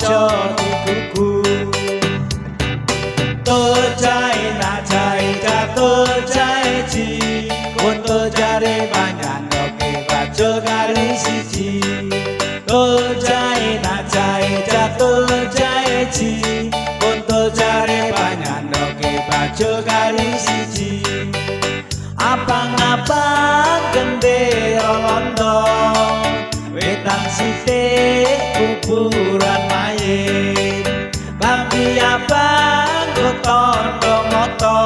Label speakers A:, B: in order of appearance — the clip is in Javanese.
A: Aja digugu. Tojae najae jatuh jae ji, kuntul jare panyandoke bajul kari siji. Tojae najae jatuh jae ji, kuntul jare panyandoke bajul kari siji. Abang-abang gendera londo, wetan sithik kuburan mayit. Klambi abang go tondo moto.